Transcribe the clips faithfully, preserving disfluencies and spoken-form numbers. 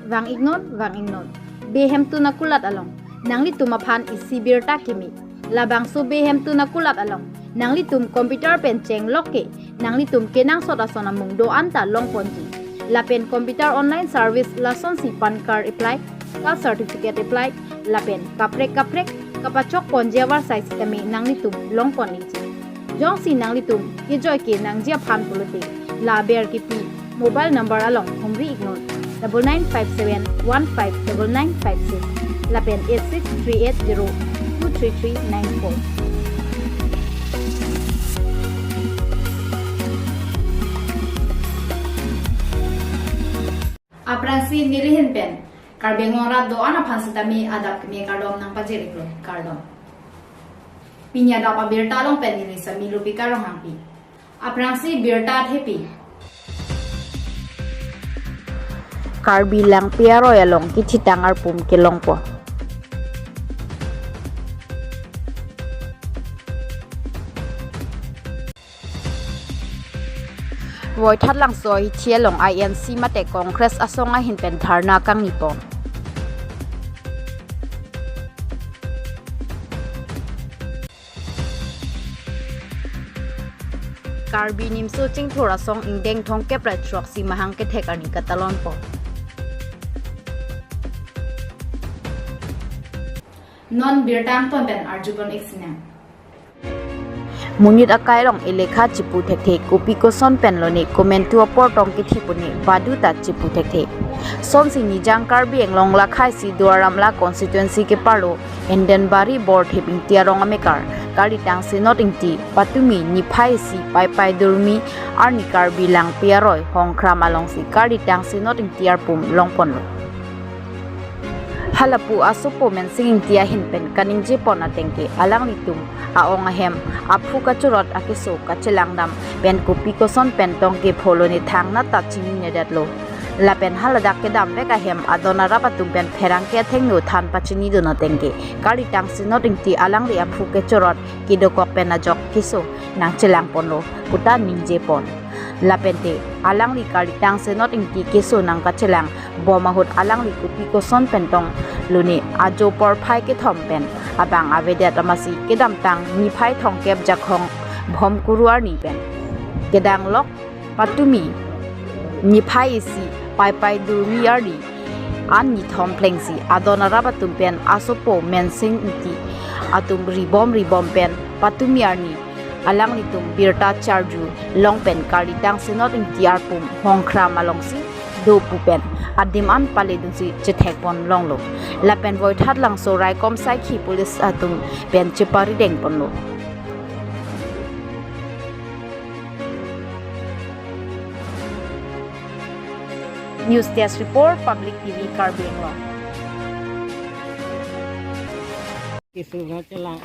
Vang-iknon, vang-iknon. Behemtun akulat along nanglitum aphan isi birta kimi. Labangso behemtun akulat along nanglitum computer pen chenglok ke nanglitum kenangsot ason amung do-an ta longponji. Lapen computer online service lasonsi PAN card apply, caste certificate apply, lapen kaprek kaprek kapachokponji avarsai sitame nanglitum longpon-ikji. Jongsi nanglitum kejoi ke nangji aphan pulote, la aber kipi mobile number along humri-iknon, double nine five seven one five double nine five six lapen eight six three eight zero two three three nine four. Aphrangsi nelihin pen Karbi Anglong arat do-an aphan sitame adap kimi kardom nangpajir-iklo, kardom. Pini adap abirta along pen neli Sami Lupika Ronghangpi. Aphrangsi birta thepi. Karbi Langpi aroi along kithitang arpum kelongpo. Voithat Langso ahithi along I N C mate Congress asong ahin pen dharna kangnipon. Karbi Nimso Chingthur asong ingdeng thomkep ra throksi mahang kethek arni katalonpo. Non birta angton pen arjupon-ik sinang. Monit akai along elekha chipu thekthe, kopi koson pen lone komantu apor tong kithi pune badu ta chipu thekthe. Sonsi Nijang Karbi Anglong lakhai si Duar Amla constituency keparlo Endenbari Borthip Ingti arong amekar Karli Tangsenot Ingti patumi niphai isi Paipai Durmi arni Karbi Langpi aroi Hongkhram alongsi Karli Tangsenot Ingti arpum longponlo. Halapu asopo Mensing Ingti ahin pen kaningjepon ateng ke alanglitum a-ong ahem aphu kachorot akeso kachelangdam pen kopi koson pen tong kepho lone thangnat ta chininedetlo. Lapen haladak kedam vek ahem adon arap atum pen pherangke athengno than pachinidun ateng ke Karli Tangsenot Ingti alangli aphu kachorot kedokok pen ajok keso nangchelangponlo puta ningjepon. Lapente alangli Karli Tangsenot Ingti keso nangkachelang bom ahut alangli kopi koson pen tong lone ajo porphai kethom pen abang avedet amatsi kedamtang niphai thomkep Jakhong Bhomkuru arni pen kedanglok patumi niphai isi Paipai Durmi arni an nithom phlengsi adon arap atum pen asopo Mensing Ingti atum ribom ribom pen patumi arni alanglitum birta charju long pen Karli Tangsenot Ingti arpum Hongkhram alongsi do pu pen adim an paledunsi chethekpon longlo. Lapen Voithat Langso raikom saikhi police atum pen cheparidengponlo. News Desk Report, Public T V Karbi Anglong. Keso nangchelang,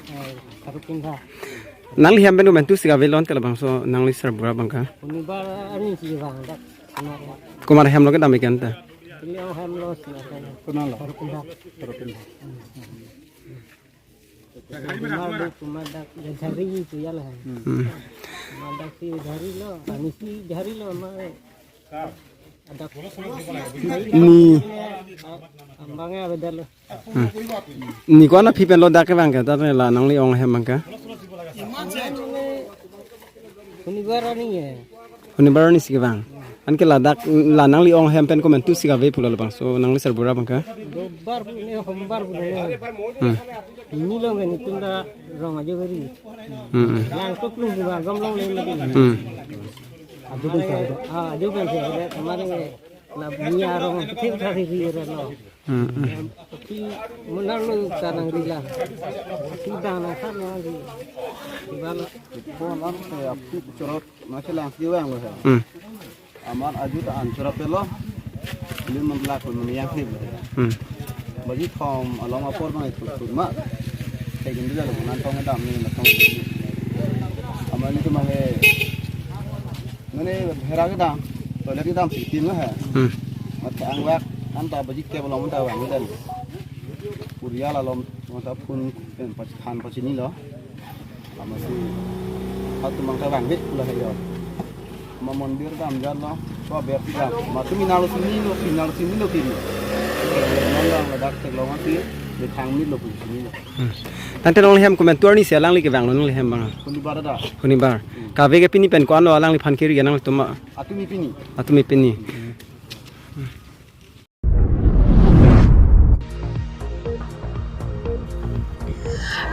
eh, Sarupinda. Nangli hem pen komantusi kave lon te labangso nangli sarbura abang ke? Shonibar arni si vang dak. Kumar. Kumar hem lo kedam ik-an ta? Ili ong hem lo si ake. Konat lo? Sarupinda. Sarupinda. Kumar do, kumar dak ya jhari tu ya lah. Hmm. Kumar dak si jhari lo, pani si jhari lo, ma. Ni. Ambang ya beda lo. Hmm. Ni ko-an aphi pen lo dak kevang ke, dak la nangli ong ahem abang ke? Shonibar arni ya. Shonibar arni si kevang. Anke ladak la nangli ong ahem pen komantusi kave pulo labangso nangli sarbura abang ke? Dobar pu ne, hombar pu ne. Hmm. Ni long ke ni tunda rong ajo beri. Hmm, hmm. Lang tuklung juga gom longle mati. Hmm. Ajo pen si ada. Ah, ajo pen si ada. Kemarin ke la ni arong kethek thari ri re lo. Hmm, hmm. Tapi menang lo kanang rila. Sidang nang kan nang ri. Di balo. Ko nang ke aphu chorot nangchelang si vang lo he. Hmm. Amat ajo ta an chorot pelo. Lim man lak pun mani yang sip lo he. Hmm. Baji thom along apor bang itu pun ma. Kayak gini aja lo, nang tong dam ni, nang tong. Amat ni cuma he. Nane bhera kedam, toilet kedam si tim lo he. Hmm. Mat ang vak, anta baji ke belum anta vang dan. Kuria la lom, anta phun pen pac-, than pachinilo. Amatsi, hal tumang ta vang vit pula he yo. Ma mondir dam jan lo, ko ber ti dam. Ma tumi nalo sini lo, sini nalo sini lo kiri. Nang dang ladak theklong ati, de thang mit lo pun sini lo. Hmm. Tangte longle hem komentuar ni si alangli kevang longle hem bang. Hunibar da. Hunibar. Hmm. Kave ke pini pen ko-an lo alangliphan kiri ke nangtum ma. Atumi pini. Atumi pini. Hmm.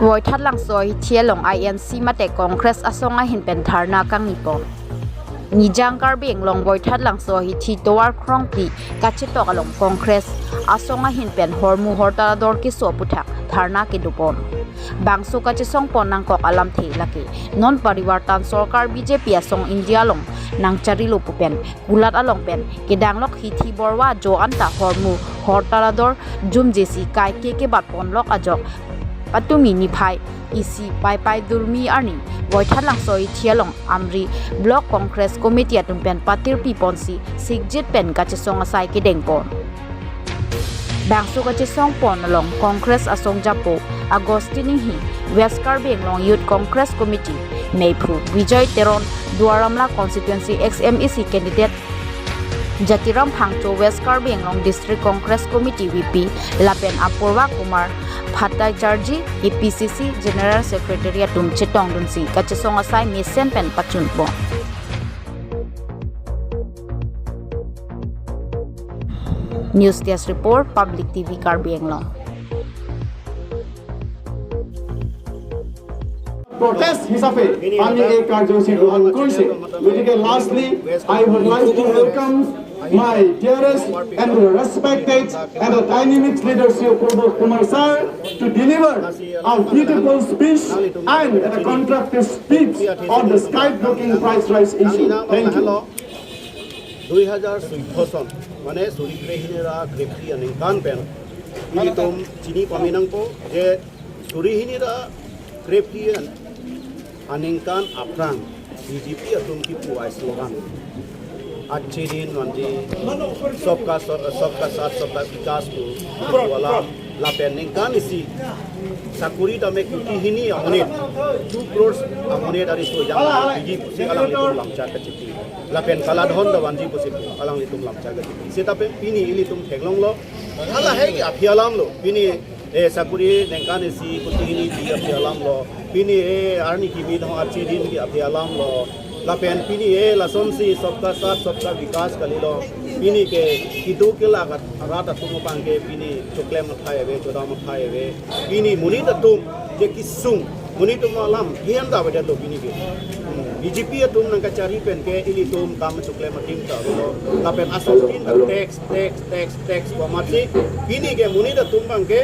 Voithat Langso ahithi along I N C mate Congress asong ahin pen dharna kangni pon. Nijang Karbi Anglong Voithat Langso ahithi tovar krongphli kachetok along Congress asong ahin pen hormu hortar ador keso aputhak dharna kedo pon. Bangso kachesong pon nangkok alamthe lake non parivartan sorkar B J P asong India along nangcharilo pu pen kulat along pen kedanglok hithi borwa jo anta hormu hortar ador jumjesi kaike kebat ponlok ajok patumi niphai isi Paipai Durmi arni Voithat Langso ahithi along Amri Block Congress Committee atum pen patirpi ponsi sikjit pen kachesong asai kedeng pon. Bangso kachesong pon along Congress asong japo Augustine Enghi, West Karbi Anglong Youth Congress Committee, Meiphu Bijoy Teron, Duar Amla Constituency ex M A C candidate Jatiram Phangcho, West Karbi Anglong District Congress Committee V P, lapen Apurva Kumar Bhattacharjee, A P C C General Secretary atum chetongdunsi kachesong asai mesen pen pachun pon. News Desk Report, Public T V Karbi Anglong. Protest হিসাবে আমি এই কাৰ্যসূচী গ্ৰহণ কৰিছে। গতিকে lastly, I would like to welcome my dearest and respected and the dynamic leader Shri Apurva Kumar sir to deliver a beautiful speech and a constructive speech on the skyrocketing price rise issue. Thank you. দুই হাজাৰ চৈধ্য চন, mane suri kre hini ra kre phli aningkan pen ilitum chini pame nangpo je suri hini ra kre phli an aningkan aphrang B J P atum kipu ai slogan, "Achhe din vanji, sabka sa-, sabka saath, sabka vikas" pu wala lapen ningkan isi sakuri tame kuti hini amonit, two crores amonit ari so jang B J P si alanglitum lamchak kachipi. Lapen kaladhon ta vanji pusi alanglitum lamchak kachipi. Seta pen pini ilitum theklonglo. Hala hai ke aphi alam lo. Pini, eh, sakuri ningkan isi kuti hini pi aphi alam lo. Pini, eh, arni kimi thong achhe din ke aphi alam lo. Lapen pini, eh, lasonsi sabka saath sabka vikas kalilo. Pini ke kedo kelak arat atum aphan ke pini choklem athai ave, chodam athai ave. Pini monit atum je kesung, monit atum alam hian ta avedet lo pini ke. Hmm, B J P atum nangkachari pen ke ilitum kam choklem adim ta avelo. Lapen asol tin ta tax, tax, tax, tax pu amatsi pini ke monit atum abang ke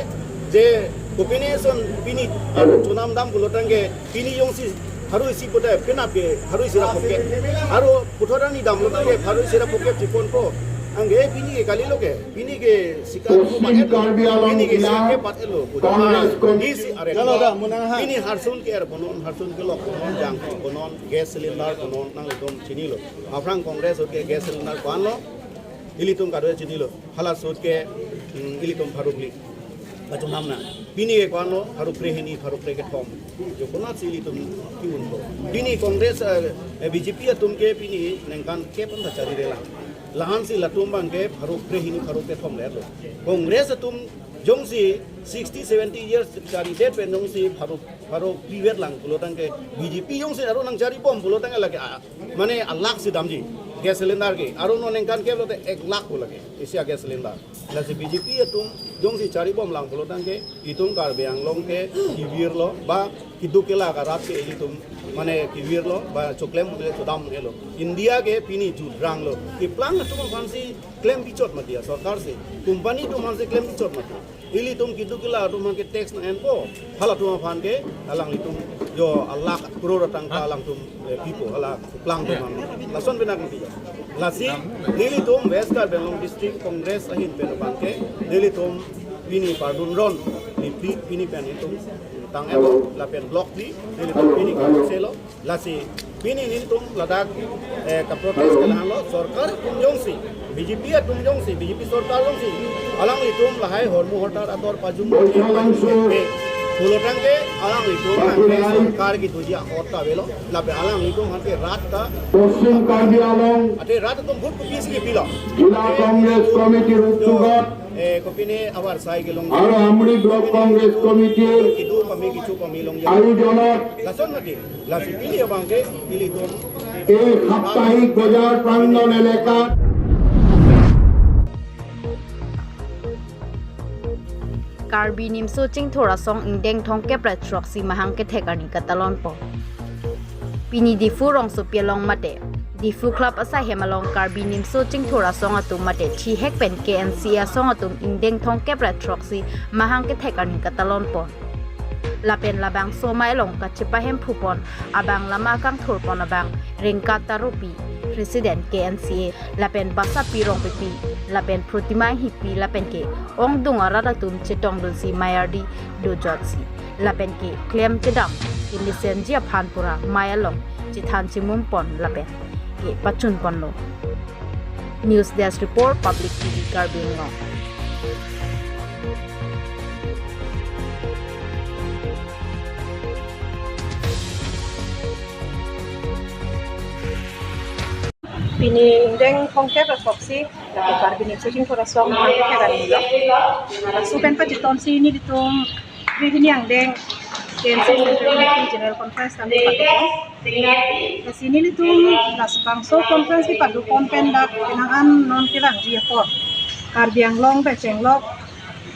je kopine son pini chonam dam pulotangte pini jongsi pharo isi pote penap ke pharo isi ra phokep. Aro puthot arni dam pulotangte pharo isi ra phokep chiponpo. Anke pini ke kalilo ke. Pini ke sikar Pashchim Karbi Anglong pini ke Jila sikar pat elo. Congress Committee. Isi are. Jalo da, munang ha. Pini harsun ke er bonon, harsun ke lok bonon, jang bonon, gas cylinder bonon, nangtum chinilo. Aphrang Congress ahut ke gas cylinder ko-an lo, ilitum kado chinilo. Hala ahut ke, mm, ilitum pharo phli kachonam na. Pini ke ko-an lo, pharo kre hini, pharo kre kethom. Jo konatsi ilitum ki-un lo. Pini Congress, eh, eh, B J P atum ke pini ningkan kep an ta chari rela. Lahansi latum abang ke pharo kre hini pharo kethom le lo. Congress atum jongsi sixty seventy years charidet pen jongsi pharo pharo privet lang pulotangte B J P jongsi aro nangchari bom pulotangte lake, ah, mane alakh si damji gas cylinder ke. Aro non ningkan ke lote ek lakh pu lake isi a gas cylinder. Lasi B J P atum jongsi chari bom lang pulotangte itum Karbi Anglong ke kevir lo ba keduk kelak arat ke ilitum mane kevir lo ba choklem un-e chodam un-e lo. India ke pini judrang lo. Keplang atum aphansi klem bichot mati a sorkar si. Company atum aphansi klem bichot mati. Ilitum keduk kelak atum aphan ke tax nang-enpo. Halatum aphan ke alanglitum jo alakh crore atangka alangtum, eh, pipo hala keplang atum aphan. Lason pen nangpi. Lasi nelitum West Karbi Anglong District Congress ahin pen abang ke nelitum pini pardun ron, ni pi-, pini pen itum tang elo, lapen block di, nelitum pini kangselo, lasi pini nelitum ladak, eh, kaprotest ke lahan lo, sorkar atum jongsi, B J P atum jongsi, B J P sorkar jongsi, alanglitum lahai hormu hortar ador pajum, eh, Pulotangte alanglitum aphan ke sorkar kedoji ahormu ta avelo, lapen alanglitum aphan ke rat ta, Poschim Karbi Anglong ate rat atum vote kopisi kepilo? Jila Congress Committee ruptugat, eh, kopine abar sai kelong, aro Amri Block Congress Committee kedo pame kecho pame longji ayojonot, lason mati, lasi pini abang ke ilitum ei Saptahik Bajar Prangan elaka. Karbi Nimso Chingthur Asong ingdeng thomkep ra throksi mahang kethek arni katalonpo. Pini Diphu rongsopi along mate Diphu Club asaihem along Karbi Nimso Chingthur Asong atum mate thihek pen K N C A asong atum ingdeng thomkep ra throksi mahang kethek arni katalonpo. Lapen labangso amei along kachepahemphupon abang lama kangthurpon abang Rengka Tarupi, President K N C A, lapen Basapi Rongpipi, lapen Protima Hipi, lapen ke ongdung arat atum chetongdunsi mei ardi dojotsi, lapen ke klem kedam kemesenji aphan pura mei along chethan chemumpon lapen ke pachunponlo. News Desk Report, Public T V Karbi Anglong. Pini ingdeng thomkep ra throksi, lake Karbi Nimso Chingthur Asong mahang kethek arni lo. Laso pen pachitonsi nelitum Bihini angdeng K N C A Central Committee General Conference tame padopon. Lasi nelitum labangso conference kepadopon pen dak penang an non kevangji apor Karbi Anglong pen chenglok,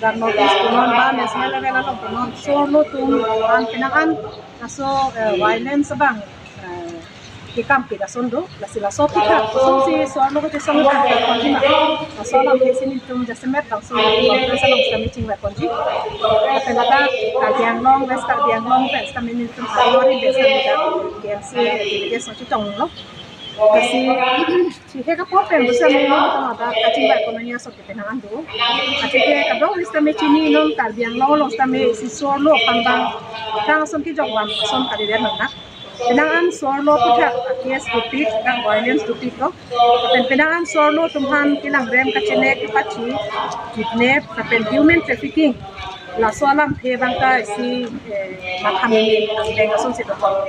dak North East punon ba national level along punon so-arlo atum an penang an laso, eh, violence abang, eh, kekampit ason do, lasi laso aphuthak kosonsi so-arlo kachesong abang ke konji ma, laso alamthe si nelitum jasemet bangso conference along sitame chingvaiponji. Lapen ladak Karbi Anglong, West Karbi Anglong pen sitame nelitum arlo ri pen sitame dak K N C A delegate asong chetonglo. Lasi thihek apor pen sitame nelitum ladak kachingvaipon arni ason ke penang an do. Athe ke kadokave sitame chininon, Karbi Anglong along sitame isi so-arlo aphan abang aphrang ason kejokvan ason kalidet nangnak. Penang an so-arlo aphuthak a-case dopik, dak violence dopiklo. Lapen penang an so-arlo atum aphan kelangrem kachenek kepathi, kidnap, lapen human trafficking, laso alamthe abang ta isi, eh, matham angdeng asonsi dokok.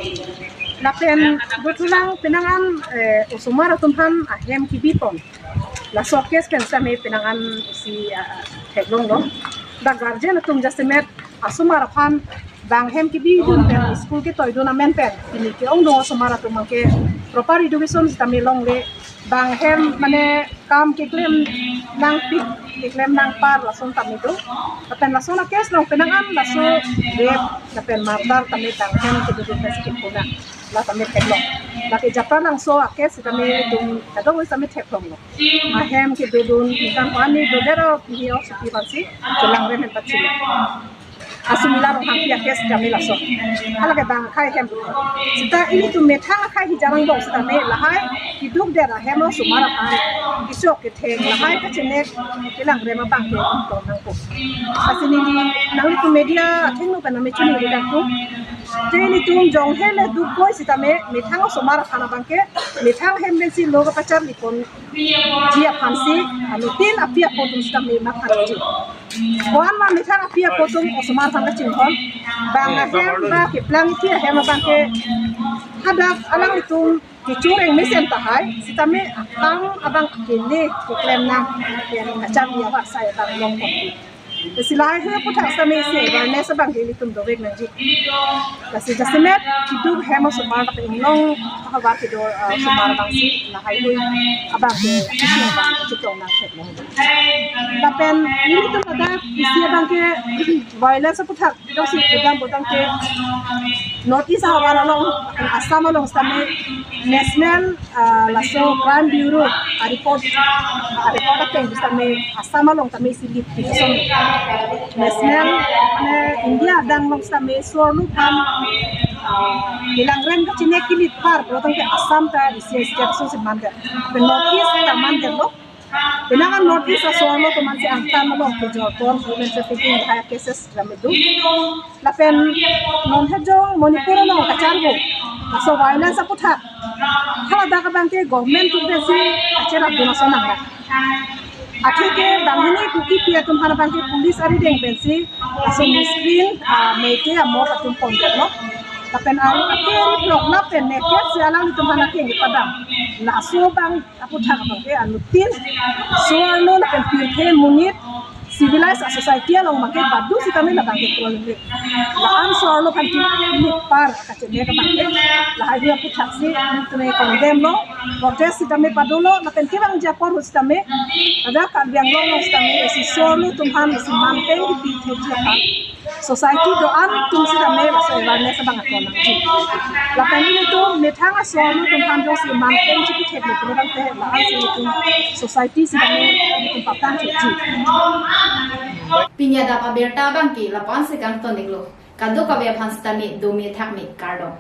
Lapen dothulang penang an, eh, osomar atum aphan ahem kebipon, laso case pen sitame penang an isi, ah, theklonglo. Dak guardian atum jasemet asomar aphan bang hem kebidun pen school ketoidun amen pen pini ke-ongdung osomar atum abang ke proper education sitame longle, bang hem mane kam keklem nangpik, keklem nangpar lason tame do. Lapen lason a-case along penang an laso rape lapen murder tame bang hem kedodun pen si kepuna, la tame theklong. Lake Japralangso a-case sitame itum kadokave sitame theklonglo. Ahem kedodun, ikan pani dodet apihi asopi aphansi kelangrem pen pachilo. Asumila Ronghangpi a-case kami laso. Hala ke bang akhei hem. Seta ilitum methang akhei hi jarang dong sitame lahai kidukdet ahem osomar aphan kechok ketheng lahai kachenek kelangrem abang ke tong nangpo. Lasi neli nanglitum media athengno pen name chini neli dangpo. Te nelitum jong hele dukpoi sitame methang osomar aphan abang ke methang hem pensi lo kapacharlipon ji aphansi, anuttin api apo atum sitame mathaji. Ko-an ma methang api apo atum osomar aphan kachinghon. Bang ahem ba keplang isi ahem abang ke hadak alanglitum kechoreng mesen tahai, sitame akam abang akele keklem nang, kacharli avar sai abang longpo. Lasi lahai aphuthak sitame isi awareness abang ke ilitum dovek nangji. Lasi jasemet keduk hem osomar lapen inglong ahavar kedo, ah, osomar abangsi lahaihui abang ke isi abang chetong nangkok. Lapen ilitum ladak isi abang ke violence aphuthak dosi bodang bodang ke North East ahavar along, Assam along sitame National, ah, laso Crime Bureau a-report, a-report ateng sitame Assam along tame isi lip pi ason. National, mane India adang along sitame so-arlo aphan, ah, kelangrem kachenek kelitpar, bodang ke Assam ta isi state asonsi mandet. Pen North East ta mandetlo. Penang an North East aso-arlo atum ansi angtan along kejorpon, human trafficking lahai cases lam do. Lapen non hejong Manipur along kacharbo aso violence aphuthak haladak abang ke government atum pensi kacherapdun ason nanglang. Akhei ke banghini Kuki pi atum aphan abang ke police arideng pensi laso miscreant, ah, Meitei amok atum pondetlo. Lapen aro akhei ari blok lapen neket si alanglitum aphan akeng kepadam. Laso abang aputhak abang ke anuttin so-arlo lapen pirthe monit civilized society along abang ke badu sitame labang ke krolimit. La-an so-arlo aphan ke lipar kacheme abang ke. Lahai aputhak si nutme condemn lo, protest sitame padolo, lapen kevangji apor ahut sitame ladak Karbi Anglong along sitame isi so-arlo atum aphan isi manpeng kipithekji aphan society do-an atum sitame laso awareness abang akon nangji. Lapen ilitum methang aso-arlo atum aphan jongsi manpeng chipithekle pulo tangte la-an si ilitum society sitame ilitum patang thekji. Pini adap abirta abang ke lapu-an si kangton-iklo. Kadokave aphan sitame dome thakme, kardom.